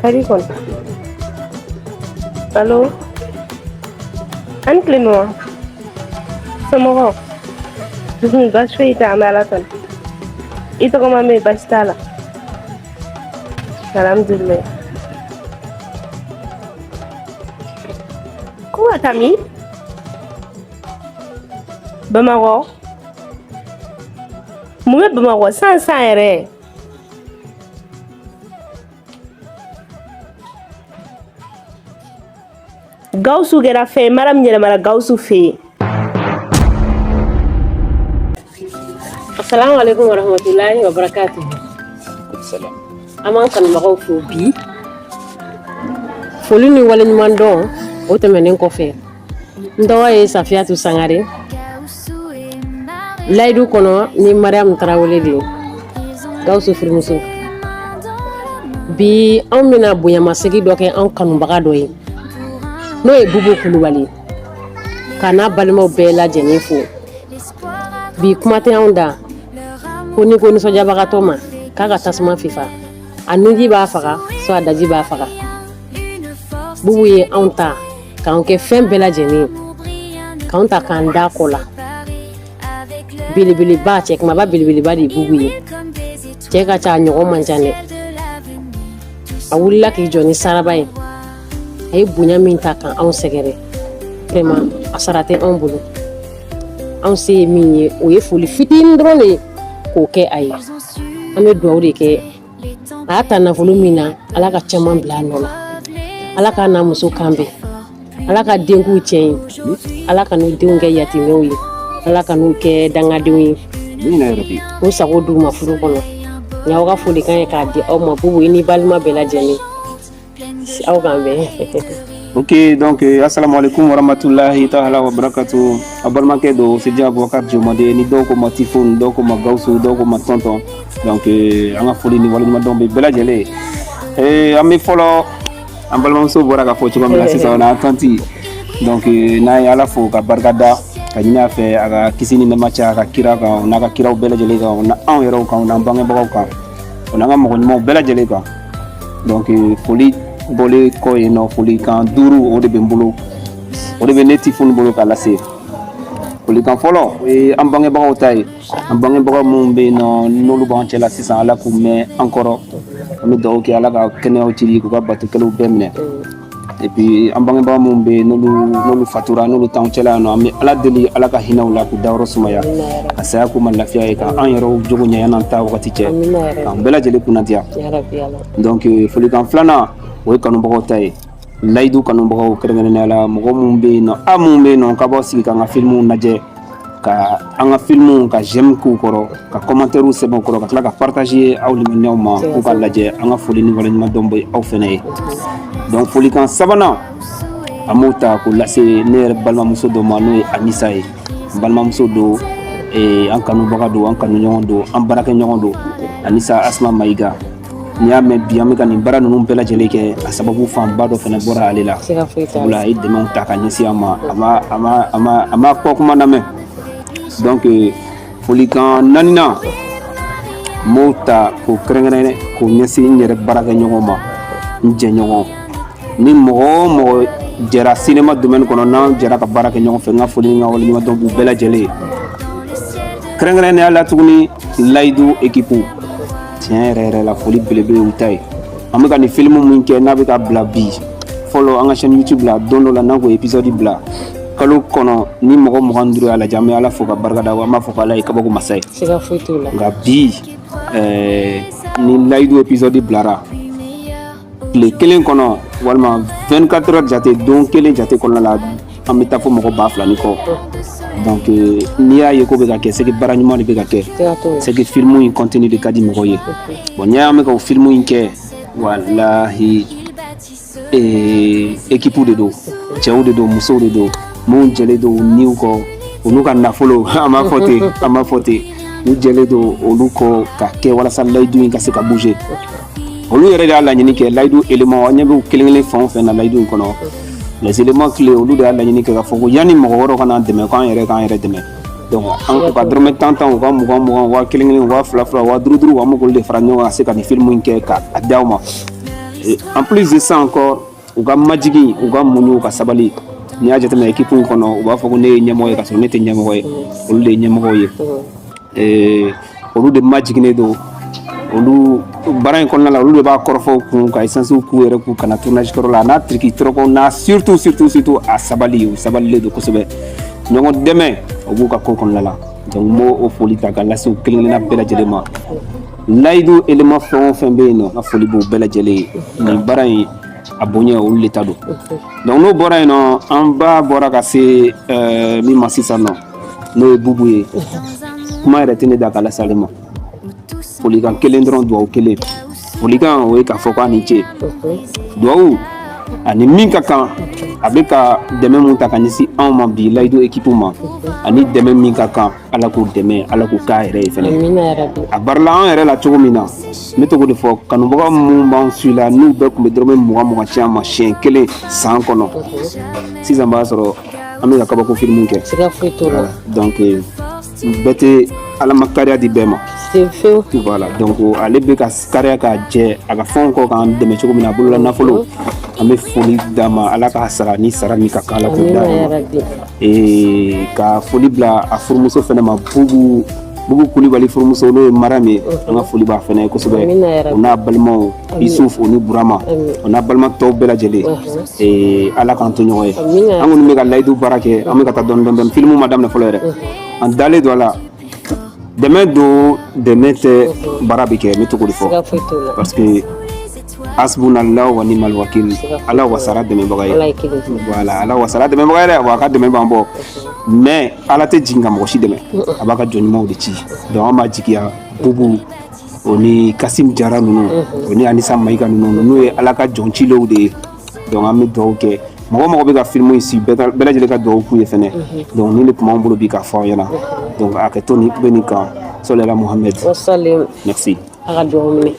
Ka di kɔni. Allo? A ni tile mama. Somɔgɔw? Baasi foyi tɛ, an bɛ Ala tanu. I tɔgɔma bɛ yen, baasi t'a la. Alhamdulilayi. Ko ka taa min? Bamakɔ? Mun bɛ Bamakɔ san san yɛrɛ? Gawusu kɛra fɛn ye, Mariam yɛlɛmara Gawusu fɛ yen. Assalamu alaikum warahmatullahi wabarakatuh. Salam. An b'an kanubagaw fo bi. Foli ni waleɲuman dɔn o tɛmɛnen kɔfɛ. N tɔgɔ ye Safiyatu Sangare. Layidu kɔnɔ ni Mariam Tarawele de ye. Gawusu furumuso. Bi anw bɛna bonyamasegin dɔ kɛ anw kanubaga dɔ ye. N'o ye Bubu Kulubali. K'a n'a balimaw bɛɛ lajɛlen fo. Bi kuma tɛ anw da. Ko n'i ko nisɔndiyabagatɔ ma k'a ka tasuma fifa. A nunji b'a faga, soit a daji b'a faga. Bubu ye anw ta k'anw kɛ fɛn bɛɛ lajɛlen ye. K'anw ta k'an da kɔ la. Belebeleba, cɛ kumaba belebeleba de ye Bubu ye. Cɛ ka ca, a ɲɔgɔn man ca dɛ. A wulila k'i jɔ ni saraba ye. A ye bonya min ta ka anw sɛgɛrɛ. Vraiment, a sara tɛ anw bolo. Anw se ye min ye, o ye foli fitinin dɔrɔn de ye k'o kɛ a ye. An bɛ dugawu de kɛ. A y'a ta nafolo min na, Ala ka caman bila a nɔ la. Ala k'a n'a muso kan bɛn. Ala ka den k'u cɛ ye. Ala ka n'u denw kɛ yatimɛw ye. Ala ka n'u kɛ dangadenw ye. K'u sago d'u ma furu kɔnɔ. Nin y'aw ka folikan ye k'a di aw ma. Bubu, i ni balima bɛɛ lajɛlen. Aw k'an bɛn. Ok, donc assalamu alaikum warahmatullahi ta'ala wabarakatuh. A balimakɛ don Sidi Abubakar Jomade, ni dɔw ko ma Tifon, dɔw ko ma Gawusu, dɔw ko ma Tɔntɔn. Donc an ka foli ni waleɲumandɔn bɛ bɛɛ lajɛlen ye. An bɛ fɔlɔ, an balimamuso bɔra ka fɔ cogo min na sisan, o n'an tanti. Donc n'an ye Ala fo ka barika da, ka ɲini a fɛ a ka kisi ni nɛɛma caya a ka kira kan, o n'a ka kiraw bɛɛ lajɛlen kan, o n'anw yɛrɛw kan, o n'an bangebagaw kan, o n'an ka mɔgɔ ɲumanw bɛɛ lajɛlen kan. Donc foli bɔlen kɔ yen nɔ, folikan duuru o de bɛ n bolo, o de bɛ ne Tifon bolo k'a lase. Folikan fɔlɔ o ye an bangebagaw ta ye. An bangebagaw minnu bɛ yen nɔ, n'olu b'an cɛla sisan, Ala k'u mɛn an kɔrɔ. An bɛ dugawu kɛ Ala ka kɛnɛyaw cili, k'u ka batokɛlaw bɛɛ minɛ. Et puis an bangebagaw minnu bɛ yen, n'olu fatura, n'olu t'anw cɛla yan nɔ, an bɛ Ala deli Ala ka hinɛ u la, k'u dayɔrɔ sumaya, ka saya k'u ma lafiya ye, ka an yɛrɛw jogo ɲɛ yan'an ta wagati cɛ, k'an bɛɛ lajɛlen kunnadiya. Donc folikan filanan, o ye kanubagaw ta ye. Layidu kanubagaw, kɛrɛnkɛrɛnnenya la mɔgɔ minnu bɛ yen nɔ, a minnu bɛ yen nɔ k'a b'aw sigi k'an ka filimuw lajɛ, ka an ka filimuw ka j'aime k'u kɔrɔ, ka commentaire sɛbɛn u kɔrɔ, ka tila ka partager aw limaniyaw ma k'u ka lajɛ. An ka foli ni waleɲumandɔn bɛ aw fɛnɛ ye. Donc folikan sabanan, an b'o ta k'o lase ne yɛrɛ balimamuso dɔ ma, n'o ye Anisa ye. N balimamuso don, an kanubaga don, an kanuɲɔgɔn don, an baarakɛɲɔgɔn don, Anisa Asma Mayiga. N'i y'a mɛn bi an bɛ ka nin baara ninnu bɛɛ lajɛlen kɛ, a sababu fanba dɔ fana bɔra ale la. Sabula a ye dɛmɛw ta ka ɲɛsin an ma, a ma kɔ kuma lamɛn. Donc folikan naaninan, n b'o ta k'o kɛrɛnkɛrɛn k'o ɲɛsin n yɛrɛ baarakɛɲɔgɔn ma, n jɛɲɔgɔn ni mɔgɔ o mɔgɔ jɛra cinéma domaine kɔnɔ, n'an jɛra ka baara kɛ ɲɔgɔn fɛ. N ka foli ni n ka waleɲumandɔn b'u bɛɛ lajɛlen ye. Kɛrɛnkɛrɛnnenya la tuguni, Layidu équipe, tiɲɛ yɛrɛ yɛrɛ la, foli belebele u ta ye. An bɛ ka nin filimu min kɛ, n'a bɛ ka bila bi fɔlɔ an ka chaîne YouTube la, don dɔ la n'an k'o épisode bila kalo kɔnɔ, ni mɔgɔ 25 y'a lajɛ, an bɛ Ala fo ka barika da, an b'a fɔ k'Ala ye kabako masa ye. Nka bi ni Layidu épisode bilara tile kelen kɔnɔ, walima 24 heures jate, don kelen jate kɔnɔna la, an bɛ taa fo mɔgɔ 2000 ni kɔ. Donc n'i y'a ye ko bɛ ka kɛ, c'est que baara ɲuman de bɛ ka kɛ, c'est que film in contenu de ka di mɔgɔw ye. Bon, n'i y'a mɛn ka o film in kɛ, walahi équipe de don, cɛw de don, musow de don, minnu jɛlen don u niw kɔ, u n'u ka nafolo, an b'a fɔ ten, an b'a fɔ ten, u jɛlen don olu kɔ ka kɛ walasa layidu in ka se ka bouger. Olu yɛrɛ de y'a laɲini kɛ. Layidu élément, an ɲɛ bɛ kelen kelen fɛn o fɛn na layidu in kɔnɔ, les éléments clés, olu de y'a laɲini kɛ k'a fɔ ko yanni mɔgɔ wɛrɛw ka n'an dɛmɛ, k'an yɛrɛ k'an yɛrɛ dɛmɛ. Donc an u ka dɔrɔmɛ tan tan, u ka mugan mugan, 1000 kelen, 2000 20, 5000 5, an bɛ k'olu de fara ɲɔgɔn kan ka se ka nin film in kɛ ka a di aw ma. En plus de ça encore, u ka majigin, u ka muɲu, u ka sabali. N'i y'a jateminɛ équipe in kɔnɔ, u b'a fɔ ko ne ye ɲɛmɔgɔ ye, ka sɔrɔ ne tɛ ɲɛmɔgɔ ye, olu de ye ɲɛmɔgɔw ye. Olu de majiginnen don, olu baara in kɔnɔna la, olu de b'a kɔrɔfɔw kun ka essence k'u yɛrɛ kun ka na tournage kɔrɔ la, a n'a tiriki tɔrɔkɔ n'a surtout surtout surtout a sabali. U sabalilen don kosɛbɛ, ɲɔgɔn dɛmɛ o b'u ka ko kɔnɔna la. Donc n b'o o foli ta ka lase u kelen kelenna bɛɛ lajɛlen ma. Layidu élément fɛn o fɛn bɛ yen nɔ, n ka foli b'u bɛɛ lajɛlen ye. Nin baara in a bonya, olu de ta don. Donc n'o bɔra yen nɔ, an ba bɔra ka se min ma sisan nɔ, n'o ye Bubu ye, kuma yɛrɛ tɛ ne da ka lase ale ma. Folikan kelen dɔrɔn, duwawu kelen. Folikan o ye k'a fɔ k'a ni ce, duwawu ani min ka kan, a bɛ ka dɛmɛ mun ta ka ɲɛsin anw ma bi, Layidu équipe ma, ani dɛmɛ min ka kan, Ala k'o dɛmɛ, Ala k'o k'a yɛrɛ ye fɛnɛ. A barila an yɛrɛ la cogo min na, n bɛ to k'o de fɔ kanubaga minnu b'an su la, n'u bɛɛ tun bɛ dɔrɔmɛ 20 20 ci an ma siɲɛ kelen san kɔnɔ, sisan b'a sɔrɔ an bɛ ka kabako filimu kɛ. Siga foyi t'o la. Donc bɛɛ tɛ, Ala ma kariya di bɛɛ ma. Fewu. Voilà, donc ale bɛ ka kariya ka jɛ a ka fɛnw kɔ k'an dɛmɛ cogo min na, a bolola nafolo, an bɛ foli d'a ma. Ala k'a sara ni sara min ka kan, Ala k'o d'a ma. Ka foli bila a furumuso fɛnɛ ma, Bubu Kulibali furumuso, n'o ye Mariam ye, an ka foli b'a fɛnɛ ye kosɛbɛ, o n'a balimaw Isuf, o ni Burama, o n'a balima tɔw bɛɛ lajɛlen. Ala k'an to ɲɔgɔn ye. An kɔni bɛ ka layidu baara kɛ, an bɛ ka taa dɔɔni dɔɔni. Filimu ma daminɛ fɔlɔ yɛrɛ, an dalen don a la. Dɛmɛ don, dɛmɛ tɛ, baara bɛ kɛ, n bɛ to k'o de fɔ, parce que hasbunallahu wa ni'mal wakil, Ala wasara dɛmɛbaga ye. Voilà, Ala wasara dɛmɛbaga ye dɛ, wa a ka dɛmɛ b'an bɔ, mais Ala tɛ jigin ka mɔgɔ si dɛmɛ, a b'a ka jɔn ɲumanw de ci. Donc an b'a jigiya Bubu o ni Kasim Jara ninnu, o ni Anisa Mayiga ninnu, n'u ye Ala ka jɔn cilenw de ye. Donc an bɛ dugawu kɛ, mɔgɔ mɔgɔ bɛ ka filimu in si, bɛɛ lajɛlen ka dugawu k'u ye fɛnɛ. Donc ni de tun b'an bolo bi k'a fɔ aw ɲɛna. Donc a kɛ to ni bɛ nin kan, sɔlila Muhammed. Merci. A ka dugawu minɛ.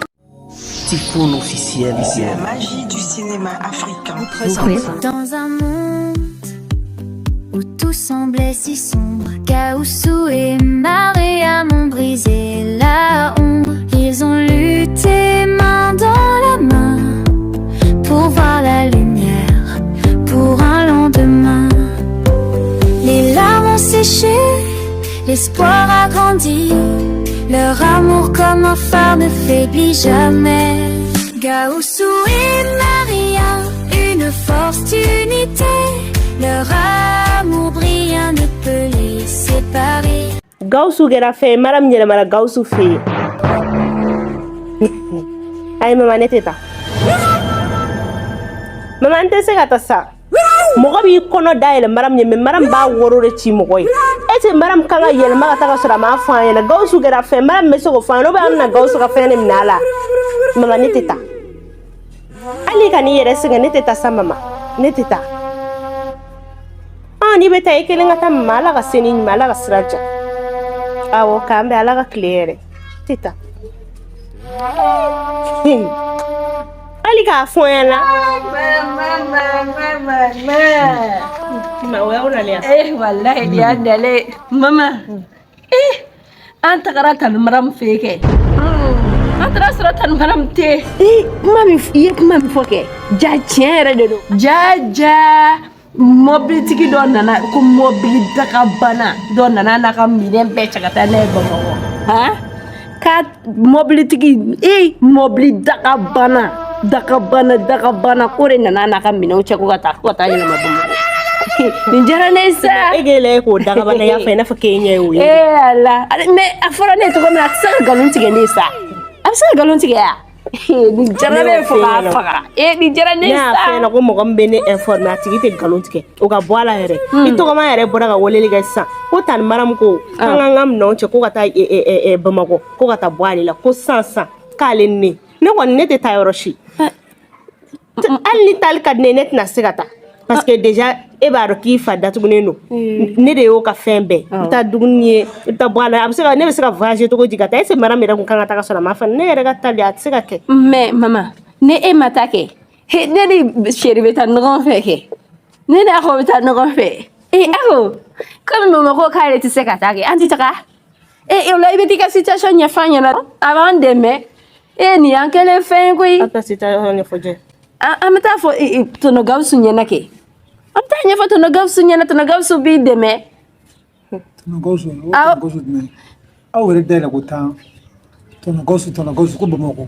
Tifoun officiel. La magie du cinéma africain. Dans un monde où tout semblait si sombre, Gaoussou et Mariam ont brisé la ombre. Ils ont lutté main dans la main pour voir la lumière, pour un lendemain. Les larmes ont séché, l'espoir a grandi. Leur amour comme un phare ne faiblit jamais. Gaoussou et Maria, une force d'unité. Leur amour brillant ne peut les séparer. Gawusu kɛra fɛn ye, Mariam yɛlɛmara Gawusu fɛ yen. Ayi mama, ne tɛ taa. Mama, n tɛ se ka taa sa. Mɔgɔ b'i kɔnɔ dayɛlɛ Mariam ye, mais Mariam b'a woro de ci mɔgɔ ye. E tɛ Mariam kan ka yɛlɛma ka taa ka sɔrɔ a m'a fɔ an ɲɛna. Gawusu kɛra fɛn, Mariam bɛ se k'o fɔ an ɲɛna, ou bien an bɛna Gawusu ka fɛn de minɛ a la. Mama, ne tɛ taa. Hali ka n'i yɛrɛ sɛgɛn, ne tɛ taa sa mama, ne tɛ taa. N'i bɛ taa, i kelen ka taa mama. Ala ka se ni ɲuman, Ala ka sira diya. Awɔ, k'an bɛn, Ala ka tile yɛrɛ. Tɛ taa. Hali k'a fɔ n ɲɛna. Mama, mama, mama. Ma, o y'aw nalen yan. Eh, wallahi ni y'an nalen. Mama. Eh, an tagara tani Mariam fɛ yen kɛ. An taara sɔrɔ tani Mariam tɛ. Eh, kuma min i ye kuma min fɔ kɛ. Ja tiɲɛ yɛrɛ de don. Ja ja mɔbilitigi dɔ nana ko mɔbili dagabana dɔ nana n'a ka minɛn bɛɛ cɛ ka taa n'a ye Bamakɔ. Han? Ka mɔbilitigi e mɔbili dagabana dagabana dagabana ko de nana n'a ka minɛnw cɛ ko ka taa yɛlɛma Bamakɔ. Nin diyara ne ye sa. E k'e lajɛ k'o dagabanaya fɛ i n'a fɔ k'e ɲɛ y'o ye. Ee Ala, mais a fɔra ne ye cogo min na, a tɛ se ka nkalon tigɛ ne ye sa. A bɛ se ka nkalon tigɛ ya? Nin diyara ne ye fo k'a faga. Ee nin diyara ne Ne ye y'a sa. fɔ ɲɛna ko mɔgɔ min bɛ ne informer, a tigi tɛ nkalon tigɛ. O ka bɔ a la yɛrɛ. I tɔgɔma yɛrɛ bɔra ka weleli kɛ sisan ko tani Mariam ko k'an k'an ka minɛnw cɛ ko ka taa Bamakɔ, ko ka taa bɔ ale la ko sisan sisan k'ale ni ne. Ne kɔni, ne tɛ taa yɔrɔ si. Hali ni taali ka di ne ye, ne tɛna se ka taa. Parce que déjà e b'a dɔn k'i fa datugulen don. Ne de y'o ka fɛn bɛɛ. I bɛ taa dumuni ye, i bɛ taa bɔ a la. A bɛ se ka ne bɛ se ka voyager cogo di ka taa? Est ce que Mariam yɛrɛ kun kan ka taa ka sɔrɔ a ma fɔ ne yɛrɛ ka taali, a tɛ se ka kɛ. Mais mama, ni e ma taa kɛ, he, ne ni chéri bɛ taa ɲɔgɔn fɛ kɛ. Ne ni Ako bɛ taa ɲɔgɔn fɛ. Ee Ako, komi mama ko k'ale tɛ se ka taa kɛ, an tɛ taga. Ee o la i bɛ t'i ka situation ɲɛfɔ an ɲɛna, a b'an dɛmɛ. E nin y'an kɛlen fɛn ye koyi. Aw ta se taa yɔrɔ ɲɛfɔ jɛ. An bɛ taa fɔ tonton Gawusu ɲɛna kɛ. An bɛ taa ɲɛfɔ tonton Gawusu ɲɛna, tonton Gawusu b'i dɛmɛ. Tonton Gawusu, o tonton Gawusu jumɛn? Aw yɛrɛ dayɛlɛ ko tan. Tonton Gawusu, tonton Gawusu ko Bamakɔ.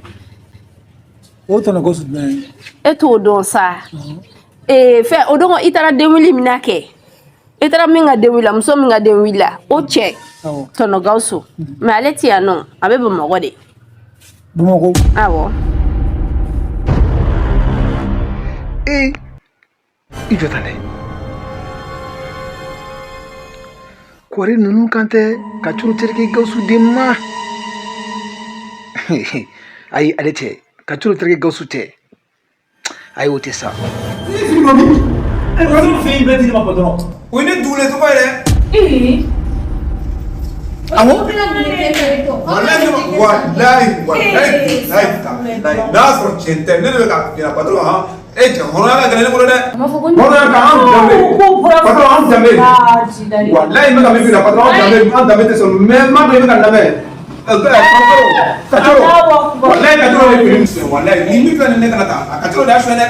O tonton Gawusu jumɛn? E t'o dɔn sa. Ee fɛn o don i taara denwuli min na kɛ. I taara min ka denwuli la, muso min ka denwuli la, o cɛ. Tonton Gawusu. Mais ale tɛ yan nɔ, a bɛ Bamakɔ de. Bamakɔ? Awɔ. Ee, i jɔ tan dɛ. Kɔri ninnu kan tɛ ka curu terikɛ Gawusu den ma. Ayi, ale tɛ. Ka curu terikɛ Gawusu tɛ. Ayi, o tɛ sa. O ye ne dugulen tɔgɔ ye dɛ. Awɔ. Walayi walayi walayi walayi, n'a sɔrɔ tiɲɛ tɛ, ne de bɛ ka f'i ɲɛna patron han. E cɛ, hɔrɔnya ka gɛlɛn ne bolo dɛ. Hɔrɔnya ka an danbe. Patron, an danbe. Walayi, n bɛ ka min f'i ɲɛna patron, an danbe, an danbe tɛ sɔn mais n m'a dɔn i bɛ ka n lamɛn. Kacoro, walayi Kacoro ye fini min walayi ni min filɛ nin ne kana taa a Kacoro de y'a suɲɛ dɛ.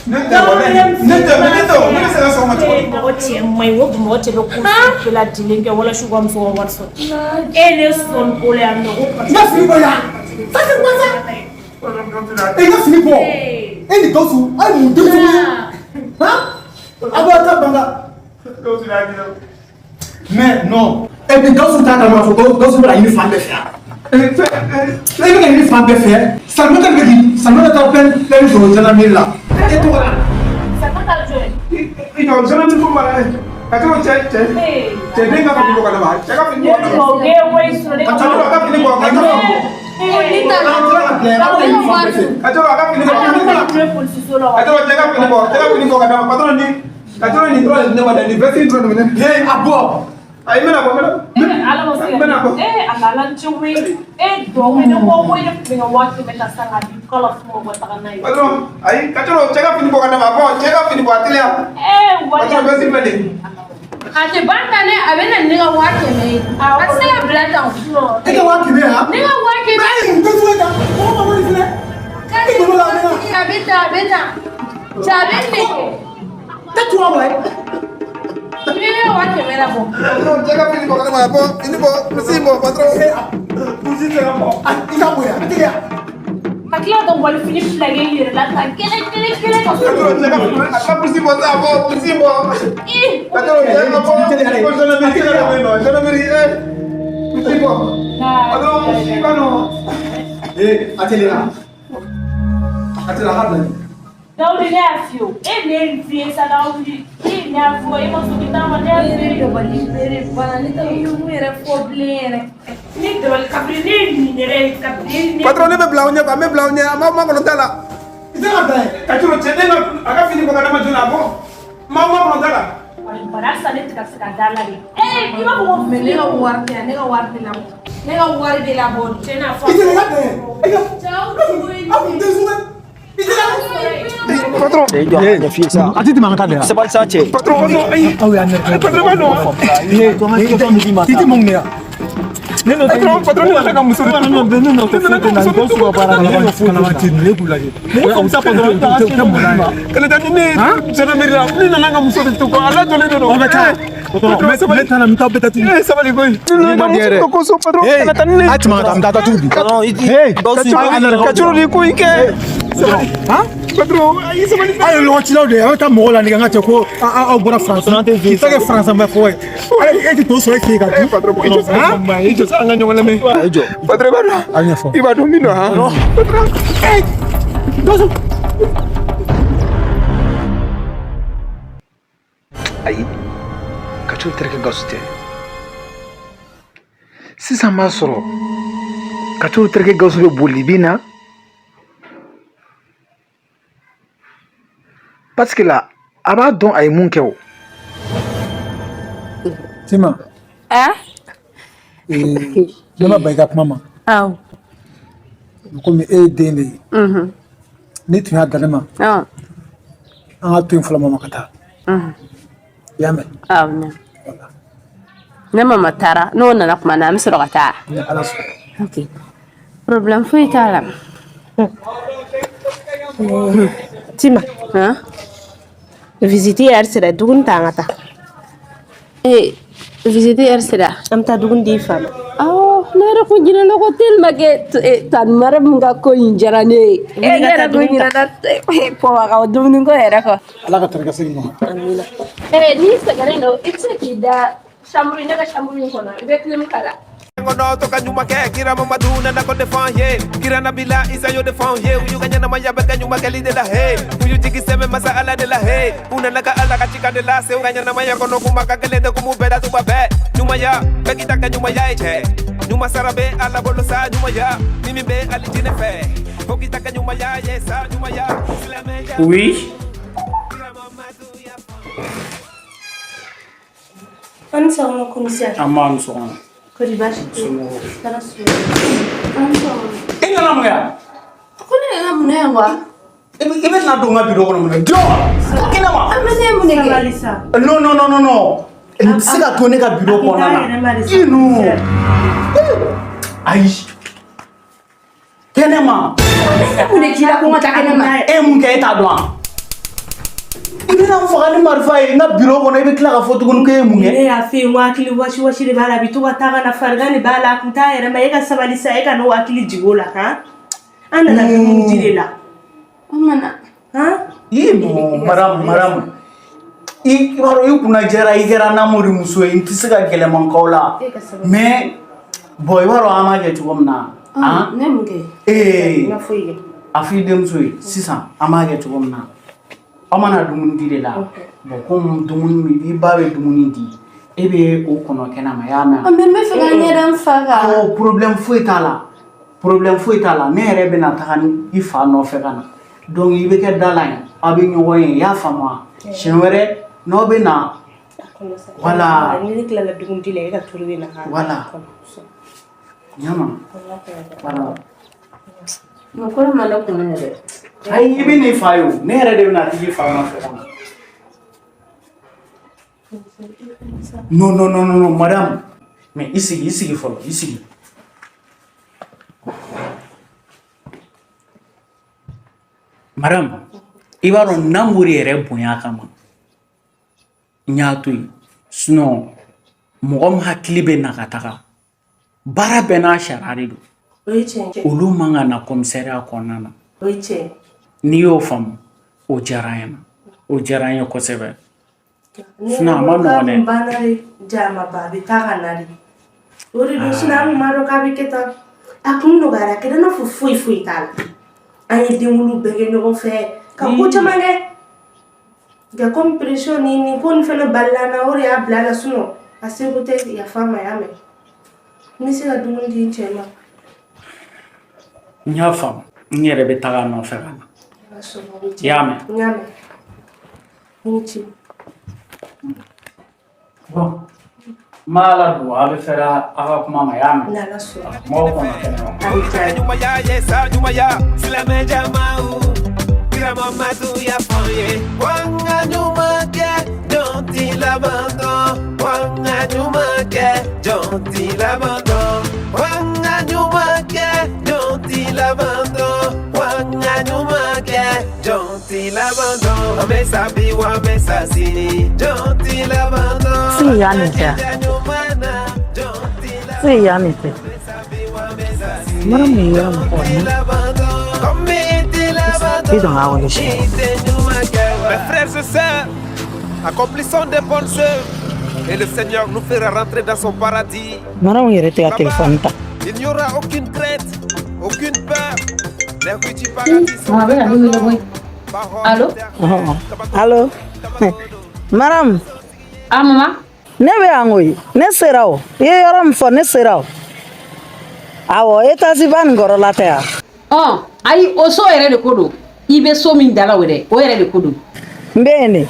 Ne tɛ, walayi ne tɛ, ne tɛ, ne bɛ se ka sɔn o ma cogo di. Mɔgɔ cɛ man ɲi, o mɔgɔ cɛ bɛ ko bɛɛ lajɛlen kɛ walasa u ka muso ka wari sɔrɔ. E ne sɔn ko la yan nɔ ko N ka fini bɔ yan. Ça c'est quoi ça? E ka fini bɔ. E ni Gawusu, aw ye mun denmisɛnnin ye? Han? Aw b'a ta ban ka. Mais non. Et puis Gawusu t'a kalama fɔ Gawusu bɛ ka ɲini fan bɛɛ fɛ yan. E bɛ ka ɲini fan bɛɛ fɛ. Salimata bɛ k'i Salimata taara plainte sɔrɔ gendarmerie la. E tɔgɔ la. Salimata jɔn? I jɔ, gendarmerie ko b'a la. Kacoro, cɛ cɛ cɛ den ka fini bɔ ka d'a ma, cɛ ka fini bɔ. Kacoro, a ka fini bɔ, Kacoro. Kacoro, a ka fini bɔ. Kacoro, cɛ ka fini bɔ, cɛ ka fini bɔ ka d'a ma patron ni. Kacoro, nin dɔrɔn de di ne ma dɛ, nin veste dɔrɔn de minɛ. Ee, a bɔ. Ayi, n bɛna bɔ, n bɛna. Ala ma se. N bɛna bɔ. E ala ala ni ce koyi. E dɔn ne ko ko ne tun bɛ ka 100 000 ta sisan k'a di k'ala f'u ma ko taga n'a ye. Patron, ayi, Kacoro, cɛ ka fini bɔ ka d'a ma, bɔ, cɛ ka fini bɔ, a teliya. Ee wari. Patron, veste filɛ nin ye. A tɛ ban tan dɛ, a bɛ na ni ne ka 100 000 ye. A tɛ se ka bila tan o. E ka 100 000 han? Ne ka 100 000. E ye mun denmisɛnnin ye tan? Mɔgɔ ma wari filɛ. E donn'o la a mɛnna. A bɛ tan, a bɛ tan. Cɛ, a bɛ nin de kɛ. Tɛ tubabu la ye. I bɛ ne ka 100 000 labɔ. Patron, cɛ ka fini bɔ ka d'a ma, bɔ, fini bɔ, kurusi bɔ, patron. Kurusi tɛ ka bɔ. I ka bɔ yan, a teliya. Ka tila ka walifini fila kɛ i yɛrɛ la tan kelen kelen kelen ka Kacoro, cɛ ka fini, a ka kurusi bɔ sa, bɔ, kurusi bɔ. Kacoro, cɛ ka bɔ, ko gendarmerie cɛ ka bɔ yen nɔ, gendarmerie, eh, kurusi bɔ. Patron, i b'a dɔn. Ee, a teliya. A teliya, a ka bila yen. Dawudi, ne y'a f'i ye o, e ne ye nin f'i ye sa Dawudi, e ye ne y'a fɔ e ma sɔn k'i ta ma, ne y'a f'i ye. Dabali bere banna, ne t'a dɔn mun yɛrɛ fɔ bilen yɛrɛ. Ne dabali kabini ne ye nin yɛrɛ ye kabini ne. Patron, ne bɛ bila aw ɲɛ quoi, n bɛ bila aw ɲɛ, a m'aw makɔnɔ da la. I tɛ ka bila yen. Kacoro, cɛ den ka, a ka fini bɔ ka d'a ma joona, a bɔ. N m'aw makɔnɔ da la. Bari halisa ne tɛ ka se ka da la de. Ee i b'a fɔ ko. Mais ne ka wari tɛ yan, ne ka wari bɛ labɔ. Ne ka wari bɛ labɔ. Tiɲɛ na fɔ. I teliya, i ka bila yen. E ka. Aw kun denmisɛnnin. I teliya. Patron. A ti tɛmɛ an ka taa de yan. Sabali sa cɛ. Patron, patron, ayi. Aw y'a nɛgɛ. Patron, b'a dɔn. I ti mɔn de yan. Patron, patron, ne nana ka muso de to. Ne nana ka muso de to. Kalabanci ninnu, e k'u lajɛ. Kana taa ni ne ye gendarmerie la, ne nana ka muso de to quoi, a lajɔlen de don. O bɛ taa. Patron, sabali. Ne taara, n bɛ taa bɛɛ ta tugun. Eh, sabali koyi. Ne nana ka muso to ko so, patron, kana taa ni ne ye. A tɛmɛ ka taa, n bɛ taa datugu bi. Hey, Kacoro de ko in kɛ. Sabali. Patron, ayi, sabali. Aw ye lɔgɔcilaw de ye, aw bɛ taa mɔgɔw la nɛgɛ, n ka cɛ ko aw bɔra Faransi. K'i ta kɛ Faransi bɛ fɔ ye. E ti to sɔrɔ e fɛ yen ka dun. Patron, i jɔ sa, i jɔ sa, an ka ɲɔgɔn lamɛn. Patron, i b'a dɔn. A ɲɛfɔ. I b'a dɔn min don han. Patron, eh. Gawusu. Ayi, Kacoro terikɛ Gawusu tɛ. Sisan b'a sɔrɔ Kacoro terikɛ Gawusu bɛ boli bin na parce que la a b'a dɔn a ye mun kɛ o. Tima. Ah? Ne ma ban i ka kuma ma. Awɔ. Komi e ye den de ye. N'i tun y'a da ne ma. An ka to yen fɔlɔ, mama ka taa. I y'a mɛn? Awɔ. Ne mama taara, n'o nana tuma na, an bɛ sɔrɔ ka taa. Ni Ala sɔnna. Ok. Problème foyi t'a la. Tima. Visite heure sera dumuni ta an ka taa. Ee, visite heure sera. An bɛ taa dumuni di i fa ma. Awɔ, ne yɛrɛ kun ɲinɛna ko tellement que tani Mariam ka ko in diyara ne ye. Wuli Ne ka taa yɛrɛ kun dumuni ta. ɲinɛna Pɔba ka dumuni ko yɛrɛ kɔ. Ala ka tarika segin ma. Amina. Ee, n'i sɛgɛnnen don, i bɛ se k'i da chambre ne ka chambre in kɔnɔ, i bɛ clim k'a la. Kɔnɔ to ka ɲuman kɛ kira Mamadu nana ko defan ye kira Nabila Isa y'o defan ye u y'u ka ɲɛnamaya bɛɛ kɛ ɲuman kɛli de la he u y'u jigi sɛmɛ masa Ala de la he u nana ka Ala ka cika de lase u ka ɲɛnamaya kɔnɔ kuma ka gɛlɛn de kumu bɛɛ da tuma bɛɛ ɲumanya bɛɛ k'i ta kɛ ɲumanya ye cɛ ɲuman sara bɛ Ala bolo sa ɲumanya ni min bɛ alijinɛ fɛ fo k'i ta kɛ ɲumanya ye sa ɲumanya silamɛya. Oui. An ni sɔgɔma commissaire. An b'a ni sɔgɔma. Kɔri baasi tɛ yen? Somɔgɔw. Tɔɔrɔ si tɛ. An ni sɔgɔma. E nana mun yan? Ko ne nana mun na yan wa? I bɛ na don n ka bureau kɔnɔ mun na? Jɔ! Kɛnɛ ma. An bɛ ne mun de kɛ? Sabali sa. Non non non non non. N tɛ se ka to ne ka bureau kɔnɔna A tɛ taa yɛrɛ ma na. de sa, I nu. commissaire. Ayi. Kɛnɛ ma. Ne mun de k'i la ko n ka taa kɛnɛ ma? E ye mun kɛ e t'a dɔn wa? I bɛna n faga ni marifa ye n ka bureau kɔnɔ i bɛ tila k'a fɔ tuguni ko e ye mun kɛ? Ne y'a f'i ye n ko hakili wasi wasi de b'a la a bɛ to ka taa ka na farigan de b'a la a kun t'a yɛrɛ ma e ka sabali sa e ka n'o hakili jigin o la han an nana dumuni di de la An ma na. han. I non madame madame i b'a dɔn i kunna jɛra i kɛra namori muso ye n tɛ se ka gɛlɛman k'aw la E ka sabali. mais bon i b'a dɔn an b'a kɛ cogo min na han Ne mun kɛ? ee N ma foyi kɛ. a fɔ i denmuso ye sisan an b'a kɛ cogo min na aw mana dumuni di de la bon komi dumuni i ba bɛ dumuni di e bɛ o kɔnɔ kɛnɛ ma i y'a mɛn wa? Mais n bɛ fɛ ka n ɲɛ da n fa kan. Oh, problème foyi t'a la problème foyi t'a la ne yɛrɛ bɛna taga ni i fa nɔfɛ ka na donc i bɛ kɛ da la yen aw bɛ ɲɔgɔn ye i y'a faamu wa siɲɛ wɛrɛ n'aw bɛ na A kɔnɔ sa. Voilà. Ni ne tilala dumuni di la e ka turu bɛ na ka. Voilà. Ɲama voilà. Mais ko ma ne kun yɛrɛ. Ayi i bɛ n'i fa ye o ne yɛrɛ de bɛna tigi fa nɔfɛ ka na. Non non non non non madame mais i sigi i sigi fɔlɔ i sigi. Madame i b'a dɔn Namori yɛrɛ bonya kama n y'a to yen sinon mɔgɔ min hakili bɛ na ka taga baara bɛɛ n'a sariya de don. O ye tiɲɛ ye. Olu man ka na commissariat kɔnɔna na. O ye tiɲɛ ye. N'i y'o faamu o diyara n ye o diyara n ye kosɛbɛ. Ne Sinon a ma yɛrɛ bolo k'a nɔgɔn dɛ. kun banna de ja a ma ban a bɛ taa ka na de. O de don sinon an kun b'a dɔn k'a bɛ kɛ tan. A kun nɔgɔyara a kɛra i n'a fɔ foyi foyi t'a la. An ye denwolo bɛɛ kɛ ɲɔgɔn fɛ ka ko caman kɛ. Nka comme pression ni nin ko nin fana balila an na o de y'a bila a la sinon a seko tɛ yafa n ma y'a mɛn. N bɛ se ka dumuni di n cɛ ma. N y'a faamu n yɛrɛ bɛ taga a nɔfɛ ka na. Ala sɔnna o bɛ I y'a mɛn? N y'a mɛn. I ni ce. Bon n b'a ladon a bɛ fɛrɛ aw ka kuma ma i y'a mɛn? N'Ala sɔnna. Mɔgɔw kɔnɔ kɛnɛ ma. A bɛ diya n ye. Ɲumanya ye sa ɲumanya silamɛ jamaw kira Mamadu y'a fɔ an ye ko an ka ɲuman kɛ jɔn t'i laban dɔn ko an ka ɲuman kɛ jɔn t'i laban dɔn ko an ka ɲuman kɛ jɔn t'i laban dɔn ko an ka ɲuman kɛ jɔn t'i laban dɔn an bɛ sa bi wa an bɛ sa sini jɔn t'i laban dɔn. 自己养你去，自己养你去。没那么远嘛，你懂啊，我就行。 Mes frères et sœurs, accomplissons des bonnes œuvres et le Seigneur nous fera rentrer dans son paradis. Mara yɛrɛ tɛ ka telefɔni ta. Il n'y aura aucune crainte, aucune peur. Les rues du paradis sont Mama bɛ ka ne wele koyi. Allo? Allo? Maram. Ah mama. Ne bɛ yan koyi. Ne sera o. I ye yɔrɔ min fɔ ne sera o. Awɔ étage ba nin kɔrɔla tɛ yan. Ɔn ayi o so yɛrɛ de ko don. I bɛ so min da la o dɛ o yɛrɛ de ko don. N bɛ yen de.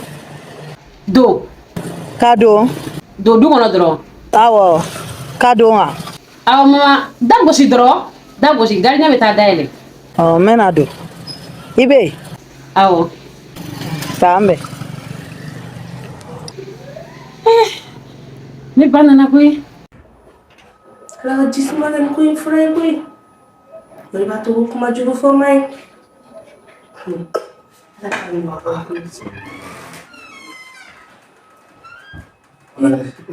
Don. Ka don. Don du kɔnɔ dɔrɔn. Awɔ ka don wa. Awɔ mama da gosi dɔrɔn da gosi gardien bɛ taa dayɛlɛ. Ɔ n bɛna don. I bɛ yen. Awɔ. K'an bɛn. Ne ba nana koyi. Ala ka ji suma na nin ko in fura ye koyi. O de b'a to ko kuma jugu fɔ man ɲi. Ala k'an ɲuman bɔ.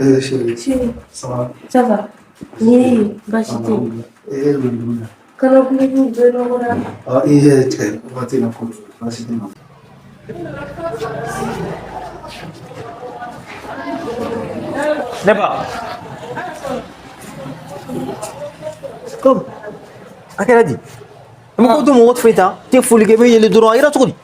Eh, chérie. Chérie. Ça va? Ça va? Ni baasi tɛ yen. Eh, alhamdulillah. Kana kulokuw bɛɛ nɔgɔra. Ah, i yɛrɛ tigɛ waati na ko baasi tɛ na. Ne ba. Comme. A kɛra di? N ko to mɔgɔ foyi ta tɛ foli kɛ, i bɛ yɛlɛ dɔrɔn, a yera cogo di?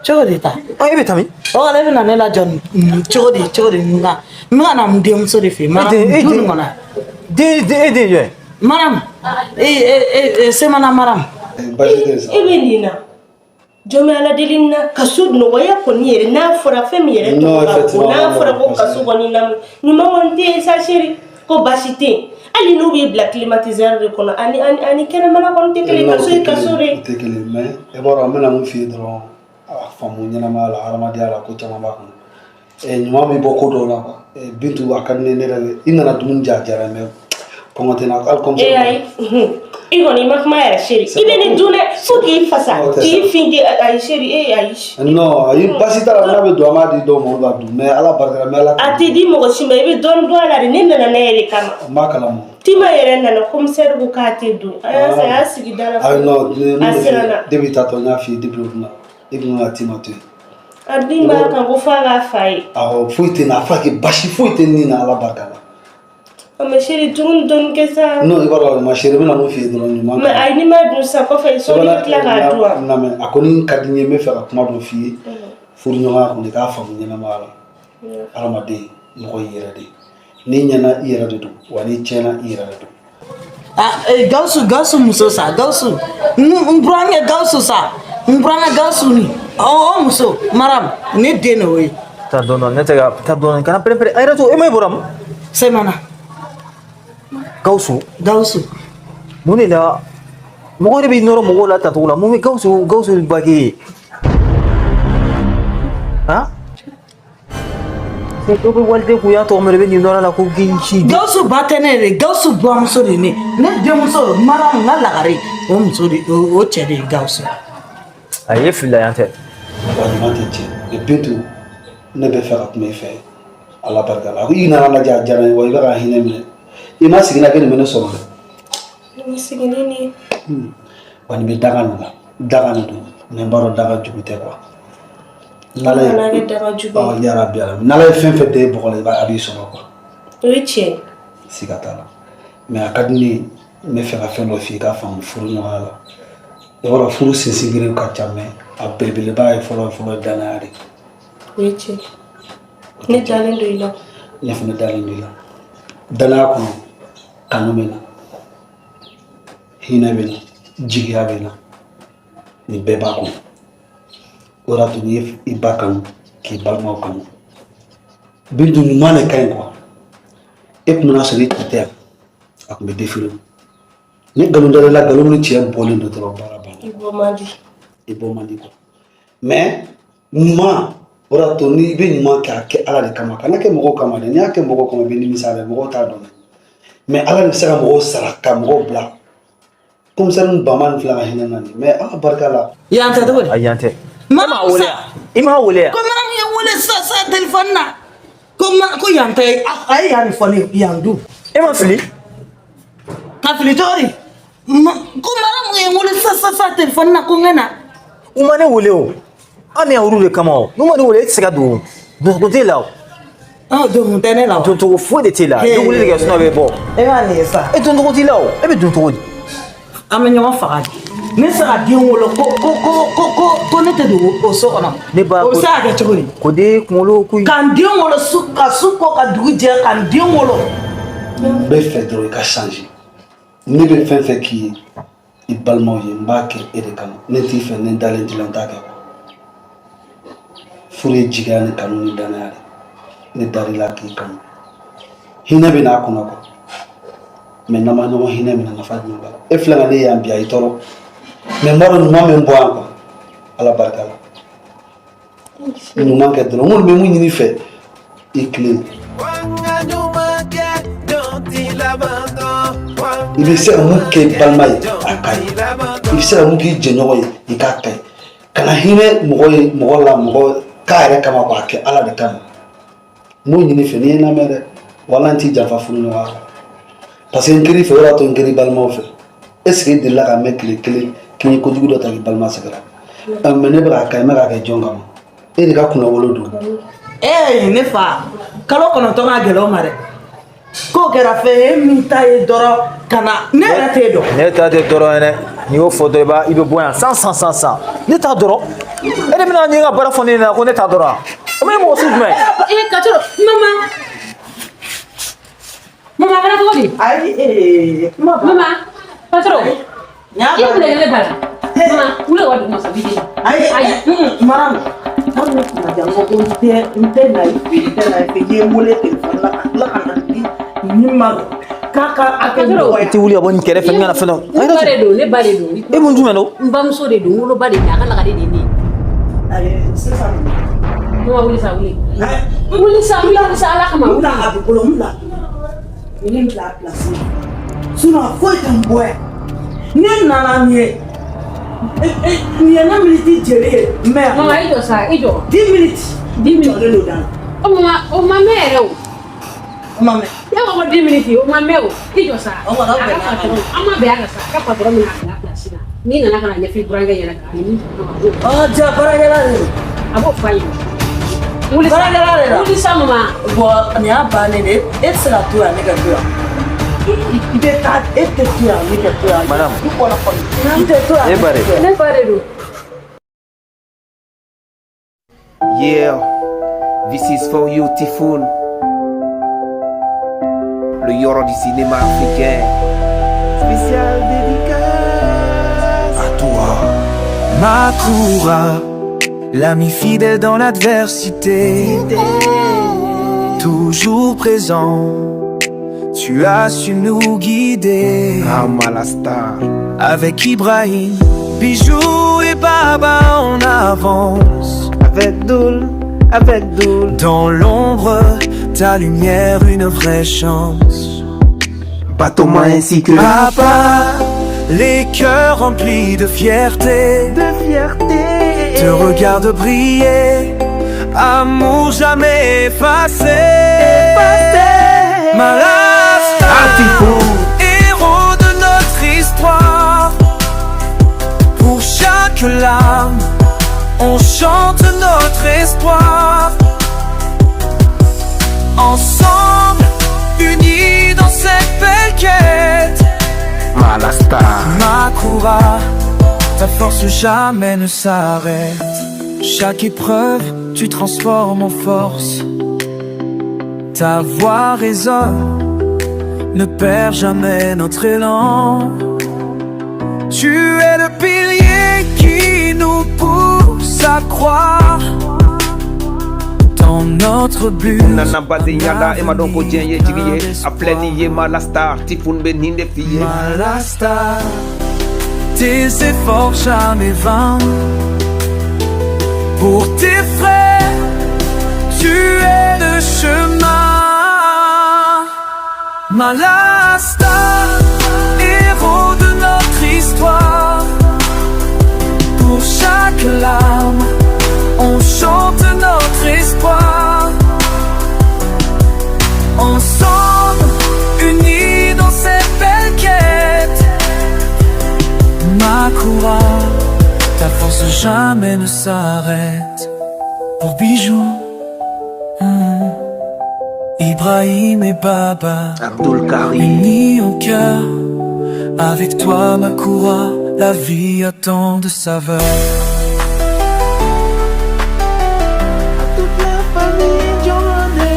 Cogo di ta? Ɔ, e bɛ taa min? O ale bɛna ne lajɔ nin cogo di, cogo di? Nka n bɛ ka na n denmuso de fɛ yen. Maramu E den- e du den- nin kɔnɔ. Den den e den jɔn ye? Maramu e e e Semana Maramu. Baasi tɛ sa. E bɛ nin na. Jɔn bɛ Ala deli nin na kaso nɔgɔya kɔni yɛrɛ, n'a fɔra fɛn min yɛrɛ Non, tɔgɔ ka bon, effectivement, n'a non, fɔra ko parce que- kaso kɔni na ɲuman kɔni tɛ yen sa chérie, ko baasi tɛ yen, hali n'u b'i bila climatiseur de kɔnɔ, ani kɛnɛmana kɔni tɛ kelen, kaso ye kaso de ye. O tɛ kelen, mais i b'a dɔn, n bɛna mun f'i ye dɔrɔn, a faamu ɲɛnamaya la, hadamadenya la, ko caman b'a kɔnɔ. Ɲuman bɛ bɔ ko dɔw la quoi. Bintu, a ka di ne yɛrɛ ye, i nana dumuni di, a diyara n ye, mais kɔngɔ tɛ n na hali comme E ayi, i kɔni i ma kuma yɛrɛ chérie, i bɛ nin dun dɛ fo k'i fasa k'i fin k'i, ayi chérie, e ayi. Non, ayi, baasi t'a la, n'a bɛ don, an b'a di dɔw ma, olu b'a dun, mais Ala barika la, n bɛ Ala A tɛ di mɔgɔ si ma, i bɛ dɔɔni dun a la de, ne nana n'a ye de kama. N b'a kalama. Tima yɛrɛ nana, commissaire ko k'a tɛ dun, a y'a a y'a sigi da la. Ayi, non, ne A siranna. depuis tatɔ n y'a f'i ye, depuis o dun na e kun ka Tima to yen. A den b'a kan ko f'a k'a fa ye. Awɔ, foyi tɛ n na, a f'a kɛ baasi foyi tɛ n ni na, Ala barika la. Mais chérie, dumuni dɔɔni kɛ sa. Non, i b'a dɔn, ma chérie, n bɛna mun f'i ye dɔrɔn, ɲuman. Mais ayi, n'i m'a dun sisan, kɔfɛ sɔɔni i bɛ tila k'a dun wa. Non, mais a kɔni ka di n ye, n bɛ fɛ ka kuma dɔ f'i ye. Furuɲɔgɔnya kɔni, i k'a faamu ɲɛnamaya la. Hadamaden, mɔgɔ y'i yɛrɛ de ye. N'i ɲɛna, i yɛrɛ de don, wa n'i tiɲɛna, i yɛrɛ de don. Ah, eh, Gawusu, Gawusu muso sa, Gawusu. N burankɛ Gawusu sa. N burankɛ Gawusu ni. Ɔ, o muso, Maramu, ne den de y'o ye. Taa dɔɔni dɔɔni, ne tɛ ka taa dɔɔni, kana pɛrɛn-pɛrɛn. A yɛrɛ to, e ma e bɔra mun? Semana. Gawusu. Gawusu. Mun de la mɔgɔ de bɛ nɔrɔ mɔgɔw la tacogo la, mun bɛ Gawusu, Gawusu ba k'e ye? Han? Dɔ bɛ waliden kun y'a tɔgɔ mɛn, de bɛ nin nɔrɔ la ko k'i si. Gawusu ba tɛ ne ye dɛ, Gawusu buramuso de ye ne. Ne denmuso Maramu, n ka lagare, o muso de, o cɛ de ye Gawusu. A ye filila, yan tɛ. Wa ɲuman tɛ tiɲɛ. Mais Bintu, ne bɛ fɛ ka kuma i fɛ. Ala barika la. A ko i nana lajɛ, a diyara n ye, wa i bɛ ka hinɛ minɛ. I ma sigi na kɛ nin bɛ ne sɔrɔ dɛ. Ne sigilen ni. Wa nin bɛ daga nin la. Daga nin don. Mais n b'a dɔn daga jugu tɛ quoi. N'Ala ye. Kana kɛ daga jugu ye. Ɔ, yarabi Ala. N'Ala ye fɛn fɛn da e bɔgɔ la, i b'a a b'i sɔrɔ quoi. O ye tiɲɛ ye. Siga t'a la. Mais a ka di ne ye, n bɛ fɛ ka fɛn dɔ f'i ye, i k'a faamu furuɲɔgɔnya la. I b'a dɔn, furu sinsinbere ka ca, mais a belebeleba ye fɔlɔ fɔlɔ ye danaya de. O ye tiɲɛ ye. Ne dalen don i la. Ne fana dalen don i la. Danaya kɔnɔ, kanu bɛ na, hinɛ bɛ na, jigiya bɛ na, nin bɛɛ b'a kɔnɔ. O de y'a to n'i ye i ba kanu, k'i balimaw kanu, Bintu, ɲuman de ka ɲi quoi. E tun bɛna sɔrɔ i tun tɛ yan, a tun bɛ défilé. Ni nkalon dara i la, nkalon ni tiɲɛ bɔlen don dɔrɔn, baara banna. I bɔ man di. I bɔ man di quoi. Mais ɲuman, o de y'a to n'i bɛ ɲuman kɛ, a kɛ Ala de kama, kana kɛ mɔgɔw kama dɛ. N'i y'a kɛ mɔgɔw kama, i bɛ nimisa dɛ, mɔgɔw t'a dɔn dɛ. Mais Ala de bɛ se ka mɔgɔw sara ka mɔgɔw bila. Commissaire ni Bama ni filɛ ka hinɛ na nin, mais Ala barika la. Yan tɛ cogo di? A yan tɛ. Maramu sa. I m'a wele yan. Ko Maramu ye wele sisan sisan téléphone na. Ko ma ko yan tɛ, a ye yan de fɔ ne ye, yan du. E ma fili? Ka fili cogo di? Ko Maramu ye wele sisan sisan sisan téléphone na, ko n ka na. U ma ne wele o. An bɛ yan olu de kama o. N'u ma ne wele, e tɛ se ka don. Don t'e la o. Ɔ, don tɛ ne la o. Doncogo foyi de t'e la. I bɛ wele de kɛ, sinon a bɛ bɔ. E b'a nin ye sa. E doncogo t'i la o. E bɛ don cogo di? An bɛ ɲɔgɔn faga de. Ne tɛ se ka den wolo ko ko ko ko ko ko ne tɛ don o so kɔnɔ. Ne ba O bɛ se ka kɛ cogo di? Ko den kunkolo ko. Ka n den wolo su ka su ko ka dugu jɛ ka n den wolo. N bɛ fɛ dɔrɔn i ka changer. Ne bɛ fɛn fɛn k'i ye, i balimaw ye, n b'a kɛ e de kama. Ne t'i fɛ, ne dalen t'i la, n t'a kɛ. Furu ye jigiya ni kanu ni danaya de. Ne dar'i la k'i kanu. Hinɛ bɛ n'a kɔnɔ quoi. Mais n'an ma ɲɔgɔn hinɛ minɛ, nafa jumɛn b'a la? E filɛ ka ne ye yan bi, a y'i tɔɔrɔ. Mais n b'a dɔn ɲuman bɛ n bɔ yan quoi. Ala barika la. Ɲuman kɛ dɔrɔn. N kɔni bɛ mun ɲini i fɛ, i tilen. Wanga ɲuman kɛ, don t'i laban dɔn. I bɛ se ka mun kɛ i balima ye, a k'a ye. I bɛ se ka mun k'i jɛɲɔgɔn ye, i k'a k'a ye. Kana hinɛ mɔgɔ ye, mɔgɔ la, mɔgɔ k'a yɛrɛ kama, k'a kɛ Ala de kama. N b'o ɲini fɛ, n'i ye n lamɛn dɛ, wala n t'i janfa furuɲɔgɔnya la, parce que n kɛr'i fɛ, o de y'a to n kɛr'i balimaw fɛ. Est ce que i delila ka mɛn tile kelen k'i ye kojugu dɔ ta k'i balima sɛgɛrɛ? Mais ne bɛ k'a kɛ, n bɛ k'a kɛ jɔn kama? E de ka kunnawolo don. Ee, ne fa, kalo 9 ka gɛlɛn o ma dɛ. K'o kɛra fɛn ye, e min ta ye dɔrɔn ka na, ne yɛrɛ t'e dɔn. Ne ta tɛ dɔrɔn ye dɛ. N'i y'o fɔ dɔrɔn, i b'a i bɛ bɔ yan san san san san. Ne t'a dɔrɔn. E de bɛna n ka baara fɔ ne ɲɛna ko ne t'a dɔrɔn. O bɛ mɔgɔ sugu jumɛn ye? Ee, Kacoro, mama. Mama, a kɛra cogo di? Ayi, ee, kuma ba. Mama, patron. I ye mun de kɛ ne ba la? Mama, wuli ka bɔ duguma sa, b'i Ayi, ayi, Maram, hali ne kuma jan ko ko n tɛ na i fɛ yen, n tɛ na i fɛ yen. I ye n wele telefɔni la ka tila ka na di nin ma k'a ka a kɛ nɔgɔya. I tɛ wuli ka bɔ nin kɛrɛfɛ, n kana fɛn dɔ. Ne ba de don, ne ba de don. E mun jumɛn don? N bamuso de don, n woloba de don, a ka lagare de ye ne ye. Ayi, sisan. Mama, wuli sa, wuli. Wuli sa, wuli sa, Ala kama. N bila a bɛ bolo, n bila. N bila a place la. Sinon foyi tɛ n bɔ yan. Ne nana nin ye. Nin ye ne miniti joli ye? Mais. Mama, i jɔ sa, i jɔ. 10 minutes. 10 minutes. Jɔlen don da la. O mama, o ma mɛn yɛrɛ o. O ma mɛn. E ko ko 10 minutes, o ma mɛn o. I jɔ sa. O kɔni, aw A ka bɛnna a kan. patron, an ma bɛn a kan sa. A ka patron bɛna a bila place la. N'i nana ka na ɲɛfɔ i burankɛ ɲɛna k'a ni min Ɔ, ja baarakɛla de don. A b'o f'a ɲɛna. Wuli sa. Baarakɛla de don. Wuli sa, mama. Bon, nin y'a bannen de ye. E tɛ se ka to yan, ne ka to yan. I bɛ taa, e tɛ to yan, ne ka to yan. Madame. Du kɔnɔ kɔni. I tɛ to yan. E ba de. Ne ba de don. Yeah, this is for you, Typhoon. Le Yoro du cinéma africain. Spécial dédicace à toi. Makoura, l'ami fidèle dans l'adversité, toujours présent, tu as su nous guider. Ah, Malasta. Avec Ibrahim, Bijou et Baba en avance. Avec Doul, avec Doul. Dans l'ombre, ta lumière, une vraie chance. Batoma ainsi que Papa, les cœurs remplis de fierté. De fierté. Te regarde briller, amour jamais effacé. Effacé. Malasta, Atifou. héros de notre histoire. Pour chaque larme, on chante notre espoir. Ensemble, unis dans cette belle quête. Malasta. Makoura, ta force jamais ne s'arrête. Chaque épreuve, tu transformes en force. Ta voix résonne, ne perds jamais notre élan. Tu es le pilier qui nous pousse à croire dans notre but. Nana baze yala e ma dɔn ko diɲɛ ye jigi ye a filɛ nin ye Malasta Typhoon bɛ nin de f'i ye. Malasta, tes efforts jamais vains. Pour tes frères, tu es le chemin. Malasta, héros de notre histoire. Pour chaque larme, on chante notre espoir. Ensemble, unis dans cette belle quête. Makoura, ta force jamais ne s'arrête. Pour Bijou, Ibrahim et Baba, Abdul Karim, unis en cœur. Avec toi, Makoura, la vie a tant de saveurs. Toute la famille Diomandé.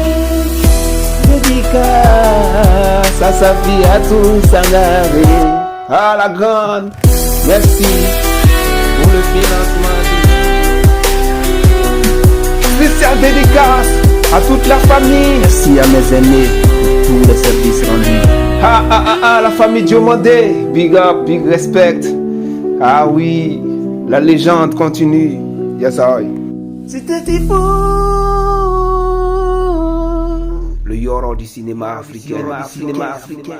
Dédicace à sa fille, à tout Sangaré. Ah la grande, merci pour le financement. Spécial dédicace à toute la famille. Merci à mes aînés pour tous les services rendus. Ah ah ah ah, la famille Diomandé. Big up, big respect. Ah oui, la légende continue. Yes, I. C'était Typhoon. Le Yoro du cinéma africain. Du cinéma africain.